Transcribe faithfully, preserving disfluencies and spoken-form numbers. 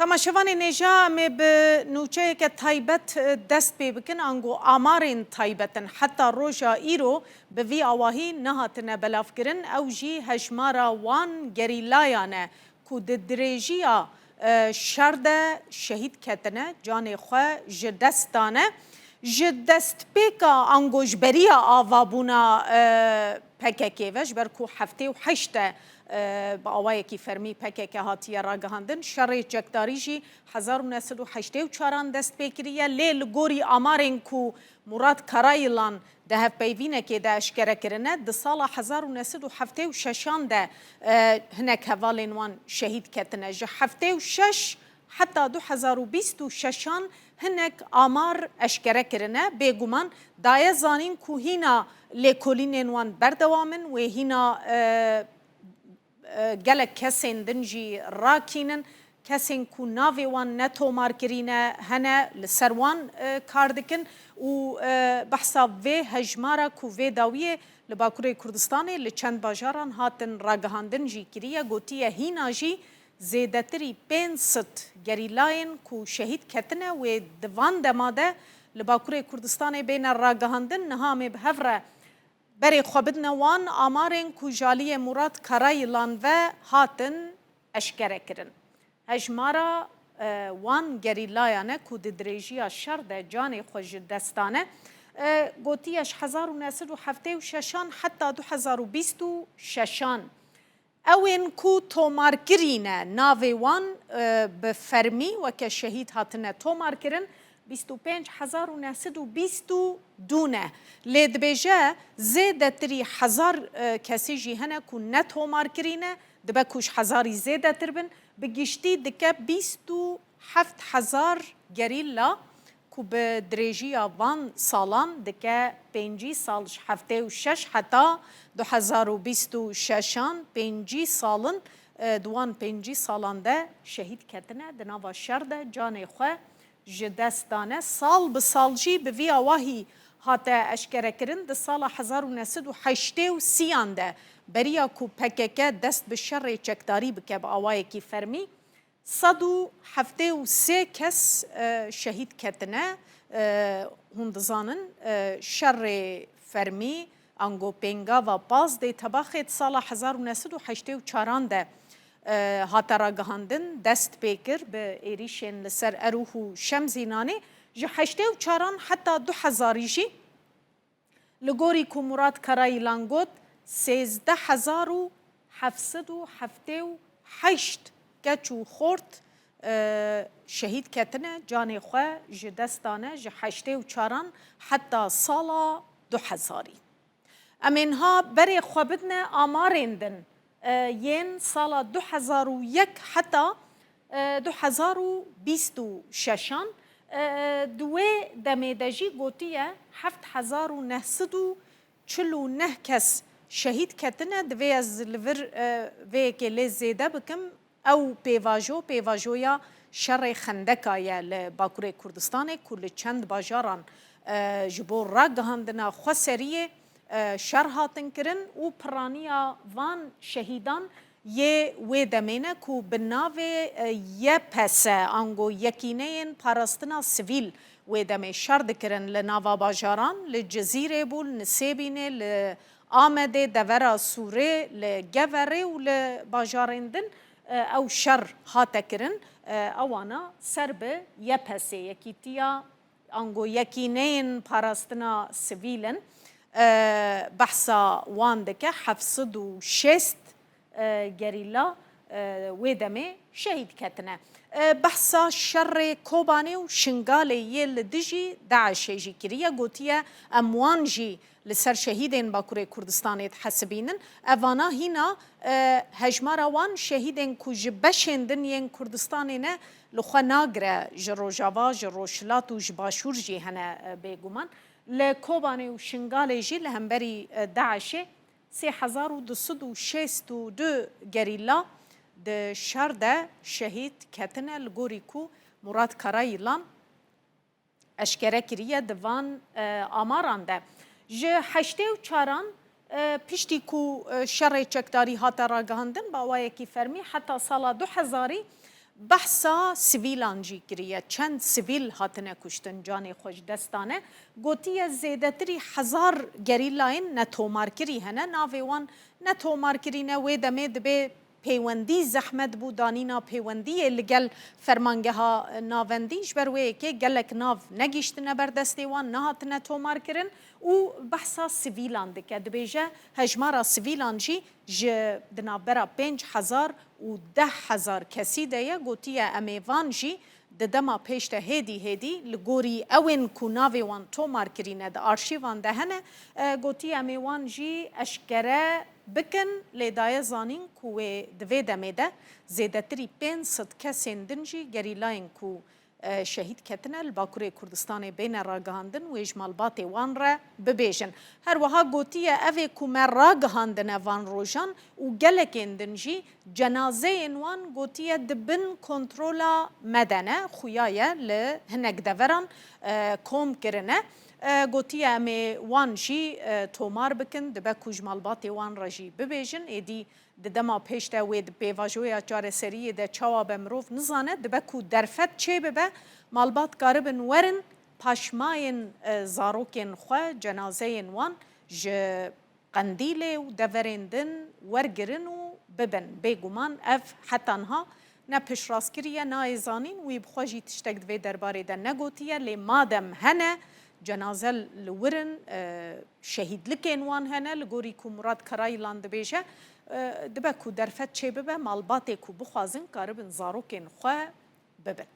Temaşevanên hêja, em ê bi nûçeyeke taybet, e, dest pê bikin. Ango amarên taybet in. Heta roja îro bi vî awahî nehatine belavkirin. Ew jî hejmara wan gerîlayan e ku di dirêjiya, e, şer de şehîd ketine, canê xwe ji dest dane. Ji destpêka ango ji beriya avabûna, e, P K K ve, ji ber ku heftê û heşt e, e, bi awayekî fermî P K K hatiye ragihandin. Şerê çekdarî jî hezar û neh sed û heştê û çaran dest pê kiriye. Lê li gorî amarên ku Murat Karayilan di hevpeyvînekê de eşkere kirine, di sala hezar û neh sed û heftê û şeşan de, e, hinek hevalên wan şehîd ketine. Ji heftê û şeş heta du hezar û bîst û şeşan hinek amar eşkere kirine. Bêguman daye zanîn ku hîna lêkolînên wan berdewam in, wê hîna, e, e, gelek kesên din jî rakînin. Kesên ku navê wan netomar kirîne hene, li ser wan, e, kar dikin û, e, behsa vê hejmara ku vê dawiyê li Bakurê Kurdistanê li çend bajaran hatin ragihandin jî kiriye. Gotiye hîna jî zêdetirî pênc sed gerîlayên ku şehîd ketine wê di van dema de li Bakurê Kurdistanê bêne ragihandin. Niha em ê bi hev re berê xwe bidine wan amarên ku ji aliyê Murat Karayilan ve hatin eşkere kirin. Hejmara, e, wan gerîlayan e ku di dirêjiya şer de canê xwe ji dest dane. E, gotiye ji hezar û neh sed û heftê û şeşan heta du hezar û bîst û şeşan. Ew ên ku tomarkirî ne, navê wan, e, bi fermî weke şehîd hatine tomarkirin, bîst û pênc hezar û neh sed û bîst û du ne. Lê dibêje, zêdetirî hezar, e, kesî jî hene ku netomarkirî ne, dibe ku ji hezarî zêdetir bin, bi giştî dike bîst û heft hezar gerîla ku bi dirêjiya van salan dike pêncî sal, ji heftê û şeş heta du hezar û bîst û şeşan, pêncî sal in, e, di wan pêncî salan de şehîd ketine, di nava şer de canê xwe ji dest dane. Sal bi sal jî bi vî awahî hate eşkerekirin. Di sala hezar û neh sed û heştê û sî an de beriya ku P K K dest bi şerê çekdarî bike bi awayekî fermî, sed û heftê û sê kes, e, şehîd ketine. E, hûn dizanin, e, şerê fermî, ango pêngava pazdeh Tebaxê di sala hezar û neh sed û heştê û çaran de, e, hate ragihandin, dest pê kir bi êrîşên li ser Erûh û Şemzînanê. Ji heştê û çaran heta du hezarî jî, li gorî ku Murat Karayilan got, sêzdeh hezar û heft sed û heftê û heşt keç û xort, e, şehîd ketine, canê xwe ji dest dane ji heştê û çaran heta sala du hezarî. Em ê niha berê xwe bidine amarên din, e, yên sala du hezar û yek heta, e, du hezar û bîst û şeşan. E, di wê demê de jî gotiye heft hezar û neh sed û çil û neh kes şehîd ketine. Divê ez li vir, e, vê yekê lê zêde bikim. Ew pêvajo, pêvajoya şerê Xendeka ye li Bakurê Kurdistanê ku li çend bajaran, e, ji bo ragihandina xweseriyê, e, şer hatin kirin û piraniya van şehîdan yê wê demê ne ku bi navê, e, Y P S, ango Yekîneyên Parastina Sivîl wê demê şer dikirin li nava bajaran, li Cizîrê bû, li Nisêbînê, li Amedê, devera Sûrê, li Geverê û li bajarên din, e, ew şer hate kirin. E, ewana ser bi Y P S, Yekîtiya ango Yekîneyên Parastina Sivîl in. E, behsa wan dike, heft sed û şêst, e, gerîla, e, wê demê şehîd ketine. E, behsa şerê Kobanê û Şingalê yê li dijî DAIŞê jî kiriye. Gotiye, em wan jî li ser şehîdên Bakurê Kurdistanê dihesibînin. Evana hîna, e, hejmara wan şehîdên ku ji beşên din yên Kurdistanê ne li xwe nagire, ji Rojava, ji Rojhilat û ji Başûr jî hene, e, bêguman. Li Kobanê û Şingalê jî li hemberî, e, DAIŞê sê hezar û du sed û şêst û du gerîla di şer de şehîd ketine, li gorî ku Murat Karayilan eşkere kiriye di van, e, amaran de. Ji heştê û çaran, e, piştî ku, e, şerê çekdarî hate ragihandin, bi awayekî fermî heta sala du hezarî Behsa sivîlan jî kiriye. Çend sivîl hatine kuştin, canê xwe ji dest dane. Gotiye zêdetirî hezar gerîlayên netomarkirî hene. Navê wan netomarkirî ne. Wê demê dibê pêwendî zehmet bû, danîna pêwendiyê li gel fermangeha navendî. Ji ber wê yekê gelek nav negihiştine ber destê wan, nehatine tomarkirin û behsa sivîlan dike. Dibêje hejmara sivîlan jî ji di navbera pênc hezar û deh hezar kesî de ye. Gotiye, em ê van jî di dema pêş de hêdî hêdî li gorî ewên ku navê wan tomar kirîne di arşîvan de hene, e, gotiye, em ê wan jî eşkere bikin, lê daye zanîn ku wê di vê demê de zêdetirî pênc sed kesên din jî gerîlayên ku e, şehîd ketine, li Bakurê Kurdistanê bêne ragihandin, wê ji malbatê wan re bibêjin. Her wiha gotiye, ev ê ku me ragihandine van rojan û gelekên din jî cenazeyên wan, gotiye, di bin kontrola me de ne, xuya ye li hinek deveran, e, kom kirine. E, gotiye, em ê wan jî, e, tomar bikin, dibe ku ji malbatê wan re jî bibêjin, êdî di dema pêş de wê di pêvajoya çareseriyê de çawa be mirov nizane, dibe ku derfet çêbibe, malbat karibin werin paşmayên, e, zarokên xwe, cenazeyên wan ji Qendîlê û deverên din wergirin û bibin. Bêguman ev heta niha ne piştrast kiriye, nayê zanîn, wî bi xwe jî tiştek di vê derbarê de negotiye, lê madem hene, cenaze li wir in, e, şehîdlikên wan hene, li gorî ku Murat Karayilan dibêje, e, dibe ku derfet çêbibe, malbatê ku bixwazin karibin zarokên xwe bibin.